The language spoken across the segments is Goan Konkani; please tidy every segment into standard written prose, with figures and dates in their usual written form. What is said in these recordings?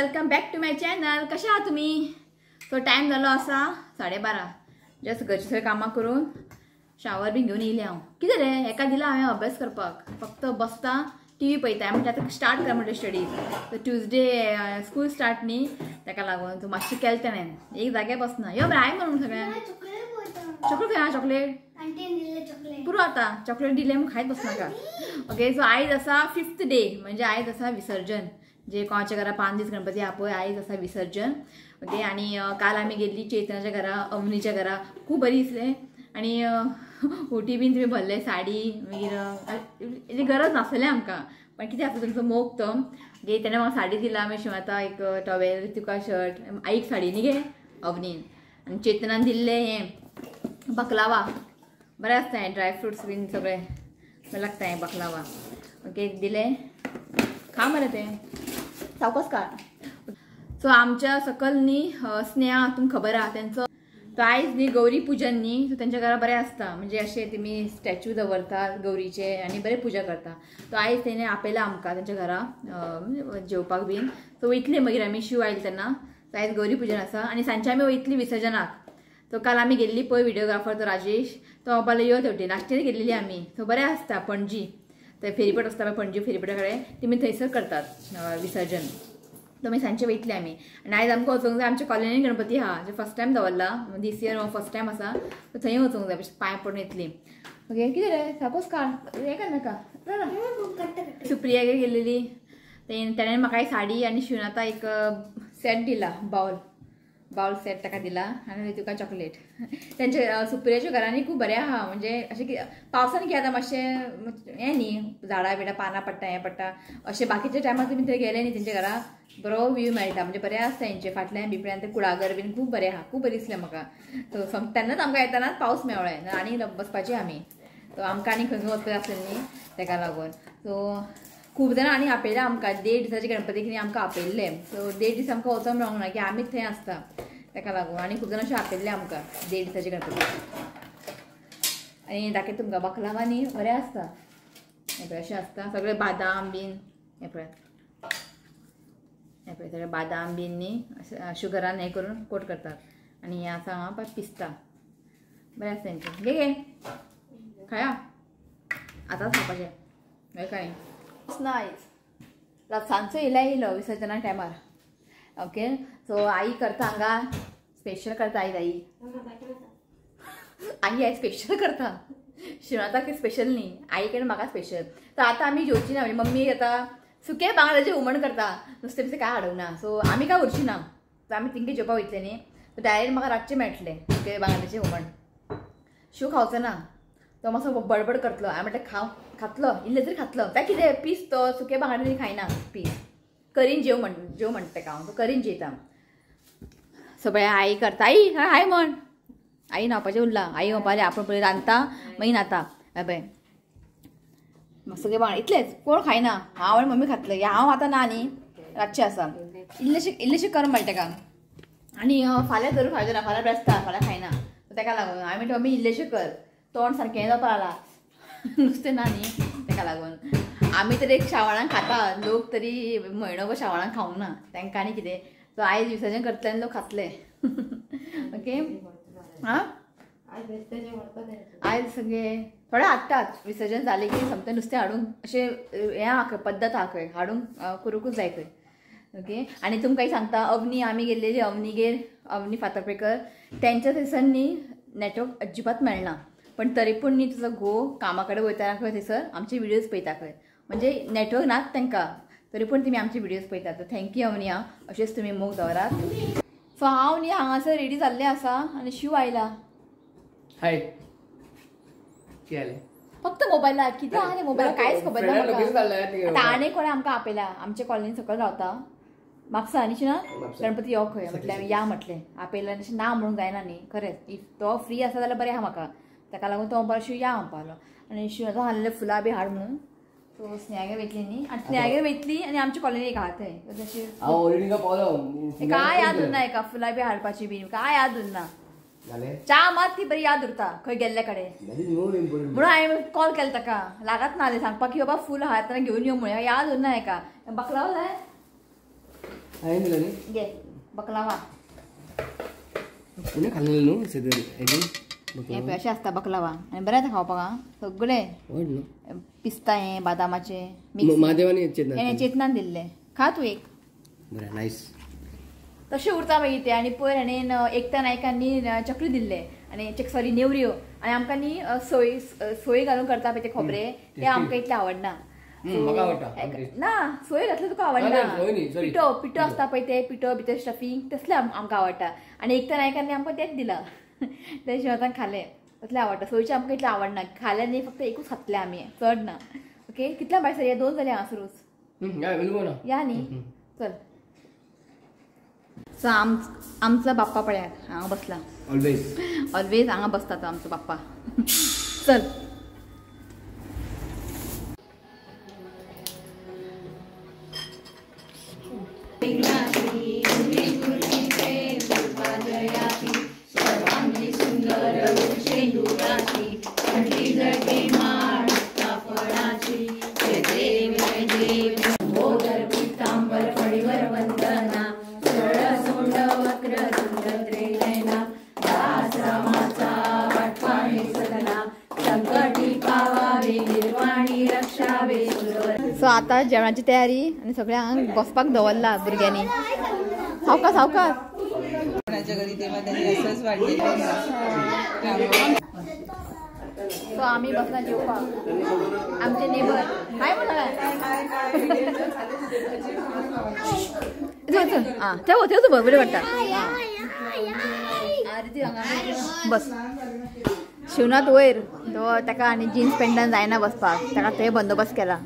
Welcome back to my channel. कशे आहात तुम्ही? सो टायम जालो आसा 12:30. जस्ट घरची सगळीं कामां करून शावर बीन घेवन येयलें हांव. कितें रे हेका दिला हांवें अभ्यास करपाक, फक्त बसता टीव्ही पळयता. म्हणटा आतां स्टार्ट कर म्हणटा studies. So Tuesday school start न्ही, ताका लागून सो मातशें केलें तेणें, एक जाग्यार बसना. यो बरें हाय म्हणून सगळ्यांक. चॉकलेट खंय आहा? चॉकलेट पुरो आतां चॉकलेट दिलें म्हूण खायत बसनाका. ओके, सो आयज आसा 5th day, म्हणजे आयज आसा विसर्जन. जे कोणाच्या घरा 5 दीस गणपती आहा पळय, आयज आसा विसर्जन. ओके, आनी काल आमी गेल्ली चेतनाच्या घरा, अवनीच्या घरा, खूब बरी दिसलें. आनी ओटी बीन तुमी भरले, साडी मागीर हेजी गरज नासलें आमकां, पण कितें आसा तुमचो मोग तो. गे तेणें म्हाका साडी दिला, मागीर शिवता एक टॉवेल, तुका शर्ट, आईक साडी न्ही गे अवनीन. आनी चेतनान दिल्लें हें बकलावा, बरें आसता हें, ड्राय फ्रुट्स बीन सगळें बरें लागता हें बकलावा. ओके, दिलें, खा मरे तें सावकाश काड. सो आमच्या सकल न्ही स्नेहा, तुमकां खबर आहा तेंचो, तो आयज न्ही गौरी पूजन न्ही, सो तेंच्या घरा बरें आसता, म्हणजे अशें तेमी स्टॅच्यू दवरता गौरीचे आनी बरें पुजा करता. तो आयज तेणें आपयला आमकां तेंच्या घरा जेवपाक बीन. सो वयतली मागीर आमी, शिव आयले तेन्ना. सो आयज गौरी पूजन आसा आनी सांजचे आमी वयतली विसर्जनाक. सो काल आमी गेल्ली पळय व्हिडियोग्राफर तो राजेश, तो म्हणपाक यो तेवटेन, लास्टेर गेल्ली आमी. सो बरें आसता पणजी, थंय फेरीपट आसता पळय पणजी फेरीपटा कडेन, तेमी थंयसर करतात विसर्जन. तो मागीर सांजचे वयतले आमी. आनी आयज आमकां वचूंक जाय आमच्या कॉलनीन गणपती आहा, जे फर्स्ट टायम दवरला दीस इयर, फर्स्ट टायम आसा, सो थंय वचूंक जाय, पांय पडून येतली. ओके, कितें रे साकोस काड, हें कर नाका. सुप्रियागेर गेल्लेली, तेणें म्हाका एक साडी आनी शिवनाथा एक सेट दिला, बावल बावल सेट ताका दिला आनी तुका चॉकलेट. तेंच्या सुप्रियाच्या घरांनी खूब बरें आहा, म्हणजे अशें की पावसान कितें जाता मातशें हें न्ही, झाडां बिडां पानां पडटा हें पडटा अशें. बाकीच्या टायमार तुमी थंय गेले न्ही तेंच्या घरा, बरो व्यू मेळटा, म्हणजे बरें आसता तेंचे फाटल्यान बिपड्यान ते कुळागर बीन खूब बरें आहा, खूब बरें दिसलें म्हाका. सो तेन्नाच आमकां येतानाच पावस मेळ्ळें आनी बसपाचें आमी, सो आमकां आनी खंय खंय वचपाचें आसलें न्ही तेका लागून. सो खूब जाणां आनी आपयला आमकां, 1.5 दिसाचे गणपतीक न्ही आमकां आपयल्ले. सो 1.5 दीस आमकां वचोंक मेळोंक ना की आमीच थंय आसता तेका लागून. आनी खूब जाणां अशें आपयल्ले आमकां 1.5 दिसाचे गणपती. आनी दाखयता तुमकां बकलावा न्ही बरें आसता, हें पळय अशें आसता सगळे बादाम बीन, हें पळय हें पळय सगळे बादाम बीन न्ही शुगरान हें करून कोट करतात. आनी हें आसा हांगा पळय पिस्ता, बरें आसता तेंचें. घे घे खाया आतांच खावपाचें, मागीर कांय नायस. सांजचो येयला येयलो विसर्जना टायमार. ओके, सो आई करता हांगा स्पेशल करता, आयज आई आई आयज स्पेशल करता, शिवनाथाक स्पेशल न्ही, आई कडेन म्हाका स्पेशल. तर आतां आमी जेवची ना, म्हणजे मम्मी आतां सुकें बांगड्याचें हुमण करता, नुस्तें बिस्तें कांय हाडूंक ना, सो आमी काय उरची ना, सो आमी तिंगे जेवपाक वयतले न्ही, सो डायरेक्ट म्हाका रातचें मेळटलें सुकें बांगड्याचें हुमण. शिव खावचो ना, तो मातसो बडबड करतलो. हांवें म्हटलें खाव खातलो, इल्लें तरी खातलो, काय कितें पीस तो सुके बांगडे तरी खायना, पीस करीन जेव म्हण, जेव म्हणटा तेका हांव, तो करीन जेयता. सगळें आई करता, आई हाय म्हण, आई न्हांवपाचें उरलां, आई म्हणपाली आपूण पयलीं रांदता मागीर न्हाता. पळय सगळें बांगडे इतलेंच, कोण खायना, हांव आनी मम्मी खातलें, हांव आतां ना न्ही, रातचें आसा. इल्लेशें इल्लेशें कर म्हणटा तेका. आनी फाल्यां धरून फायदो ना, फाल्यां बेसता, फाल्यां खायना, तेका लागून हांवें म्हणटा मम्मी इल्लेशें कर, तोंड सारकें जावपा लागलां, नुस्तें ना न्ही तेका लागून. आमी तरी एक श्रावणाक खाता, लोक तरी म्हयनो श्रावणाक खावंक ना, तांकां आनी कितें. सो आयज विसर्जन करतले आनी लोक खातले. ओके, आं आयज सगळे थोडे हाडटात, विसर्जन जालें की समतें नुस्तें हाडूंक अशें हें आहा खंय, पद्दत आहा खंय, हाडूंक करूंकूच जाय खंय. ओके, आनी तुमकां सांगता, अवनी आमी गेल्लेली अवनीगेर, अवनी फातर्पेकर, तेंच्या थंयसर न्ही नेटवर्क अजिबात मेळना, पण तरी पूण न्ही तुजो घोव कामा कडेन वयता खंय थंयसर आमचे व्हिडियोज पळयता खंय, म्हणजे नेटवर्क नात तांकां, तरी पूण तुमी आमचे व्हिडियोज पळयतात. तर thank you Avani, आं अशेंच तुमी मोग दवरात. सो हांव न्ही हांगासर रेडी जाल्लें आसा आनी शिव आयला. हाय, फक्त मोबायलार कितें आहा रे, मोबायलार कांयच खबर ना आतां. आनी कोणें आमकां आपयला, आमच्या कॉलनीन सकयल रावता म्हापसा न्ही ना, गणपती यो खंय म्हटलें आमी, या म्हटलें, आपयला अशें ना म्हणूंक जायना न्ही, खरेंच if तो फ्री आसा जाल्यार बरें आहा म्हाका, ताका लागून तो म्हणपाक शिव या म्हणपालो. आनी शिव हाडलें फुलां बी हाड म्हणून, सो स्नेहागेर वयतली न्ही, आनी स्नेहागेर वयतली आनी आमच्या कॉलनी एक आहा थंय तशें काय याद उरना, एका फुलां बी हाडपाची बीन काय याद उरना. च्या मात ती बरी याद उरता खंय गेल्ले कडेन, म्हणून हांवें कॉल केलो ताका, लागत ना सांगपाक की बाबा फूल आहा तेन्ना घेवन यो म्हणून, याद उरना एका. बकलाव जाय हांवें दिला न्ही घे बकलावा. कोणी खाल्लेलं न्हू सगळे हे पळय अशें आसता बकलावा आनी बरें आतां खावपाक. आं सगळे पिस्ता हे बादामाचे मिक्स. महादेवानी चेतनान चेतनान दिल्ले. खा तूं एक. बरें नायस. तशें उरता मागीर ते. आनी पयर हाणें एकता नायकांनी चकली दिल्ले आनी सॉरी नेवऱ्यो. आनी आमकां न्ही सोय सोय घालून करता पळय ते खोबरे ते आमकां इतलें आवडना. ना सोय घातल्यार तुका आवडना. पिठो पिठो आसता पळय ते पिठो भितर स्टफींग तसलें आमकां आवडटा. आनी एकता नायकांनी आमकां तेंच दिलां तें शिवतान खालें तसलें आवडटा. सोयचें आमकां इतलें आवडना. खालें न्ही फक्त एकूच खातलें आमी चड ना. ओके कितल्या भायर सर दोन जाले हांगासरूच या न्ही चल. सो आमचो बाप्पा पळयात हांगा बसला. ऑलवेज ऑलवेज हांगा बसता तो आमचो बाप्पा. चल सो आता जेवणाची तयारी आनी सगळ्यांक बसपाक दवरला भुरग्यांनी. सावकाश सावकाश. सो आमी बसला जेवपाक. आमचे नेबर हाय म्हणा. आं थंय थंय तूं बरें वाडटा. बस शिवनाथ वयर तो ताका आनी जिन्स पॅन्टान जायना बसपाक ताका थंय बंदोबस्त केला.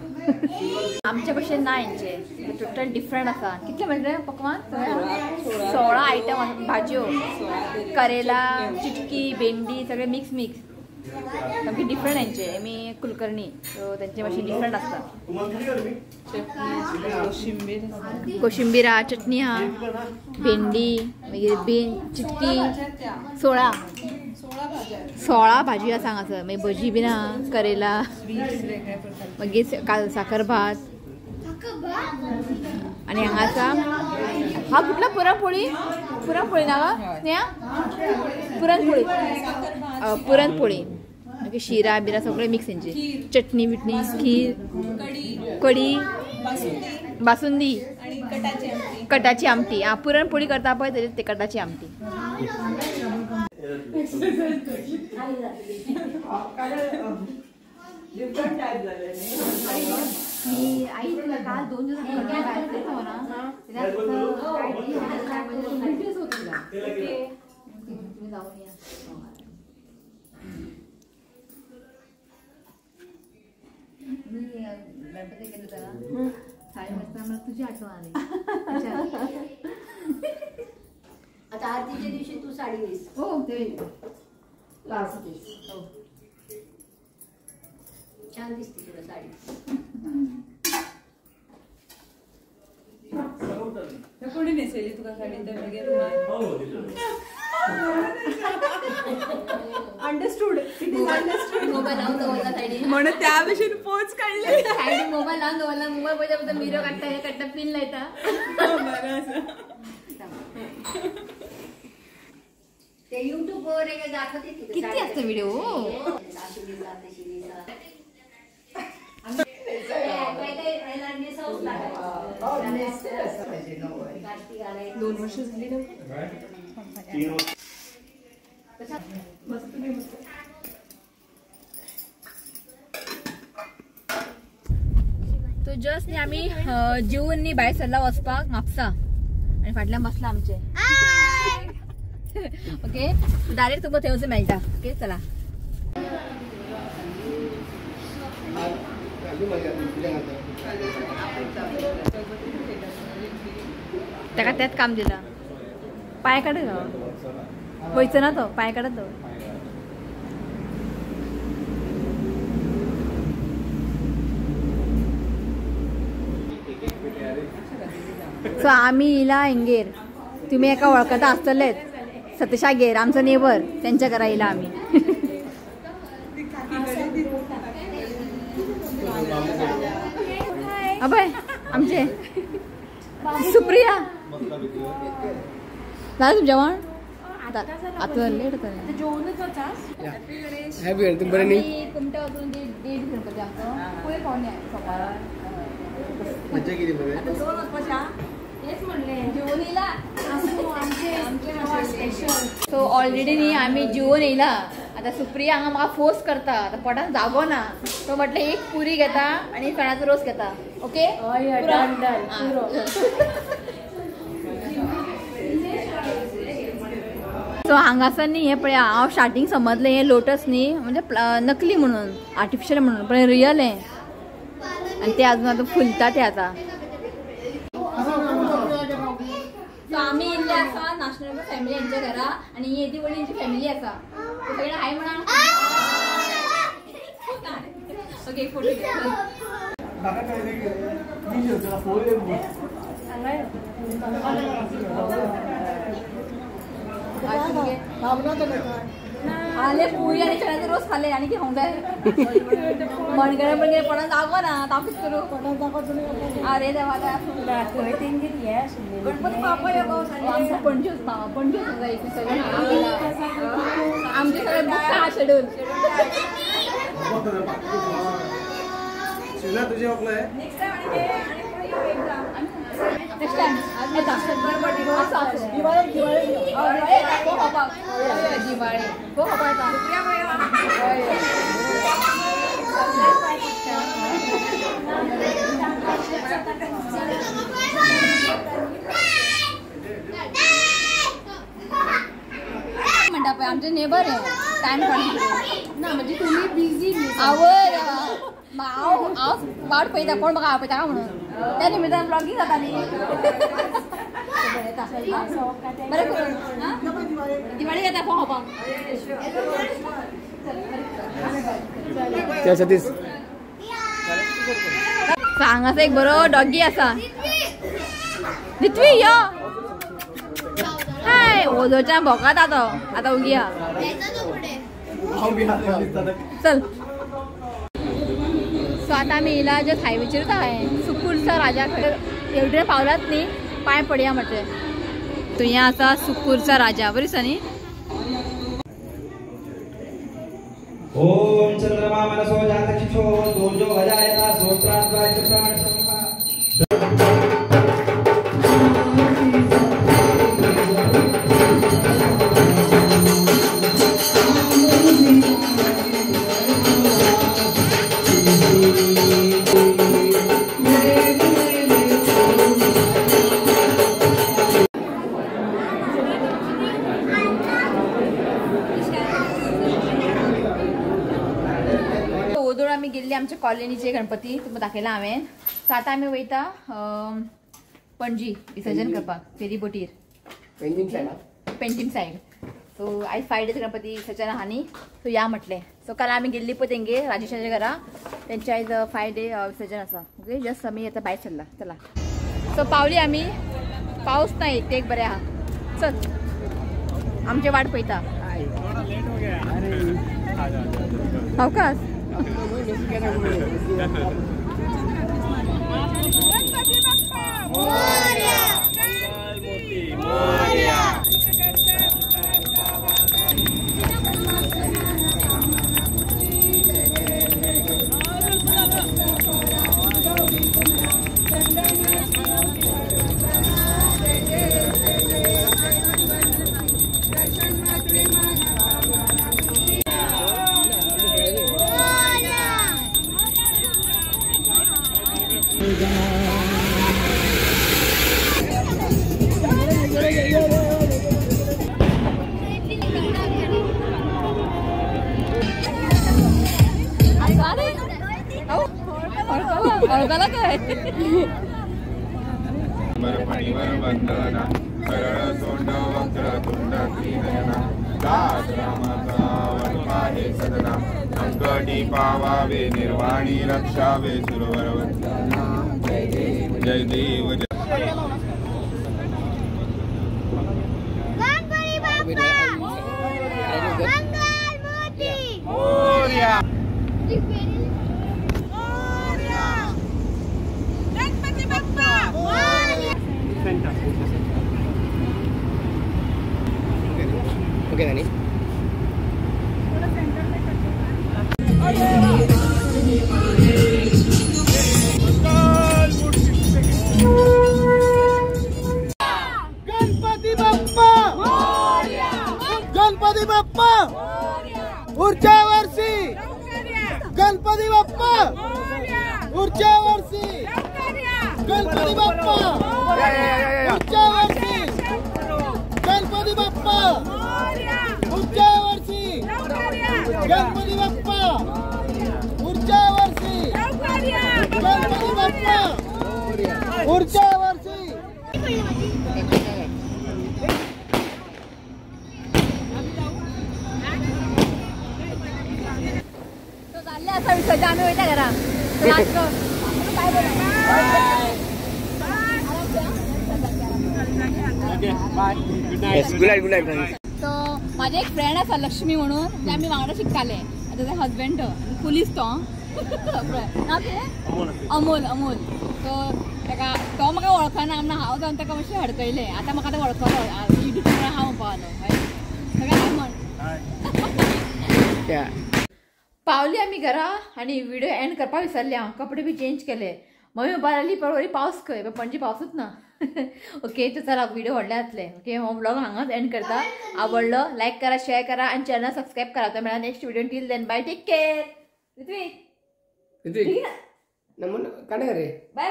आमचे भशेन ना हेंचे टोटल डिफरंट आसा. कितले म्हणले पकवान 16 आयटम आसा. भाजयो करेला चिटकी भेंडी सगळे मिक्स मिक्स सामकी डिफरंट हेंचे. आमी कुलकर्णी सो तेंचे मातशें डिफरंट आसता. कोशिंबीर आहा चटणी आहा भेंडी मागीर बीन चिटकी 16 16 भाजी आसा हांगासर. मागीर भजी बीन आहा करेला मागीर साकर भात आनी हांगा आसा हा कुठला पुरणपोळी. पुरणपोळी ना स्नेहा पुरणपोळी पुरणपोळी मागीर शिरा बिरा सगळे मिक्स हेंचे. चटणी बिटणी खीर कडी बासुंदी कटाची आमटी. आं पुरणपोळी करता पळय तेजे ते कटाची आमटी. मी आई तुला काल 2 दिवस मी गणपती गेलो त्याला साडी नेसताना मला तुझी आठवण आली. आता आरतीच्या दिवशी तू साडी नेस. हो ते हो छान दिसते तुला साडी. कोणी नेसली तुका साडी? अंडरस्टूड मोबाईल लावून दवरला साडी म्हणून त्या भशेन पोच काडली. साडी मोबाईल लावून दवरला. मोबाईल पळयता पळयता मिरो काडटा हे काडटा पिन लायता. बरें आसा. ते युट्यूब वर दाखवते किती असतं व्हिडिओ. दोन वर्ष झाली ना. तो जस्ट न्ही आमी जेवन न्ही भायर सरला वचपाक म्हापसा आनी फाटल्यान बसला आमचे. ओके डायरेक्ट तुमकां थंय वचून मेळटा. ओके चला. ताका तेंच काम दिलां. पांय काड वयचो ना तो पांय काडत तो. सो आमी येयला हेंगेर. तुमी एका वळखता आसतलेच सतीशागेर आमचो नेबर तेंच्या घरा येयला आमी. अभय आमचे सुप्रिया झालं तुमच्या जेवण? आता लेट होतं. हॅपी गणेश. बरं नाही कुमट्या वचून दीड गणपती आमचो पयर पावणे सोमारा. मज्जा केली बघा. जेवण येयला. सो ऑलरेडी न्ही आमी जेवण येयला. आतां सुप्रिया हांगा म्हाका फोर्स करता, आतां पोटान जागो ना. तो म्हटलें एक पुरी घेता आनी चण्याचो रोस घेता. ओके सो हांगासर न्ही हें पळया, हांव स्टार्टींग समजलें हें लोटस न्ही म्हणजे नकली म्हणून, आर्टिफिशियल म्हणून, पण रियल हें. आनी ते अजून आतां फुलता ते आतां. सो आमी इल्ले आसा नाशनल फॅमिली यांच्या घरा आनी ही येदी व्हडली यांची फॅमिली आसा. सगळे हाय म्हणा. Okay photo. खाले पुरी आनी चण्याचो रोस खाले आनी कितें खावंक जाय. मणगणें मणगणें पोटान जागो ना, आतां हांव कितें करूं? आरे देवा गणपती बाप्पा आमचो पणजी वचपा, पणजी वचूंक जाय. सगळें आमचें सगळें बूक आहा शेड्यूल. नेक्स्ट टायम येता. दिवाळे गो खावपाक येता. म्हणटा पळय आमचे नेबर हे टायम काडून ना, म्हणजे तुम्ही बिझी. आवय हांव हांव वाट पळयता कोण म्हाका आपयता काय म्हणून, त्या निमित्तान ब्लॉगींग जाता न्ही. बरें करून दिवाळी येता फोन खावपाक. हांगासर एक बरो डॉगी आसा. रित्वी यो. हाय ओदोच्यान भोंकता तो आतां उगी आहा. चल सो आतां आमी येयला जस्ट हायवेचेरूच आहा सुकूरचा राजा खंय एवढे पावलात न्ही पांय पडया म्हटलें. थंय आसा सुकूरचा राजा, बरी दिसता न्ही. ओम चंद्रमा मनसो जातक्षो दोर्जो भजायता सोत्राद्वाय प्राण संभा. आमी गेल्ली आमच्या कॉलनीचे गणपती तुमकां दाखयला हांवें. सो आतां आमी वयता पणजी विसर्जन करपाक फेरी बोटीर, पेंजीम सायड. सो आयज 5 डेज गणपती विसर्जन आहा न्ही, सो या म्हटलें. सो काल आमी गेल्ली पळय तेंगे राजेशाच्या घरा, तेंचे आयज 5 डे विसर्जन आसा. ओके जस्ट आमी आतां भायर सरला. चला सो पावली आमी, पावस ना एक ते एक बरें आहा. चल आमचे वाट पळयता. अवकाश अळकला काय? पावावे निर्वाणी रक्षावे सुरवरवंदना जय देव जय गणपती बाप्पा मंगल मूर्ती मोरया मोरया गणपती बाप्पा मोरया। गणपती बाप्पा, गणपती बाप्पा पुढच्या वर्षी, गणपती बाप्पा पुढच्या वर्षी, गणपती बाप्पा पुढच्या वर्षी, गणपती बाप्पा पुढच्या वर्षी, गणपती बाप्पा पुढच्या वर्षी, गणपती बाप्पा पुढच्या वर्षी. जाल्ले आसा विसर्जन, आमी वयता घरा. Good night, good night. तो माझे एक फ्रेंड आसा लक्ष्मी म्हणून, ते आमी वांगडा शिकताले. आतां तेजो हजबंड तो पुलीस, तो नांव कितें? अमोल. अमोल. सो ताका तो म्हाका वळखना, म्हणून हांव जावन ताका मातशें हडकयलें. आतां म्हाका तो वळखलो, युट्यूब चॅनल हांव म्हणपाक लागलो. ताका हाय म्हण. पावली आमी घरा आनी व्हिडिओ एंड करपाक विसरले हांव. कपडे बी चेंज केले. मम्मी म्हणपाक लागली परवरी पावस खंय, पणजे पावसूच ना. ओके, तर चला व्हिडिओ व्हडले जातले. ओके, हो व्लॉग हांगाच एंड करता. आवडलो लायक करा, शेअर करा आनी चॅनल सबस्क्रायब करा. तर मेळा next video. Till then bye, take care. Ritvik, bye म्हण सगळ्यांक. Bye.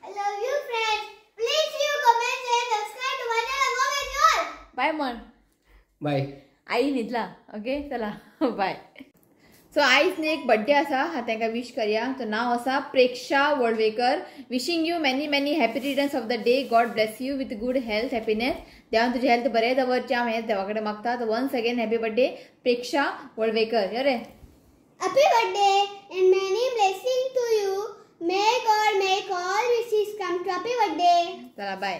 I love you friends. Please you comment and subscribe to my channel. Go with you all. Bye म्हण. बाय. आई न्हिदला. ओके चला बाय. सो आयज न्ही एक बड्डे आसा, हांव तांकां विश करया. तो नांव आसा Preksha Valvekar. Wishing you many many happy returns of the day. God bless you with good health, happiness. देवान तुजें हेल्थ बरें दवरचें हांव हें देवा कडेन मागता. Once again happy birthday Preksha Valvekar. यो रे. Happy birthday and many blessings to you. May God make all wishes come true. Happy birthday. चला बाय.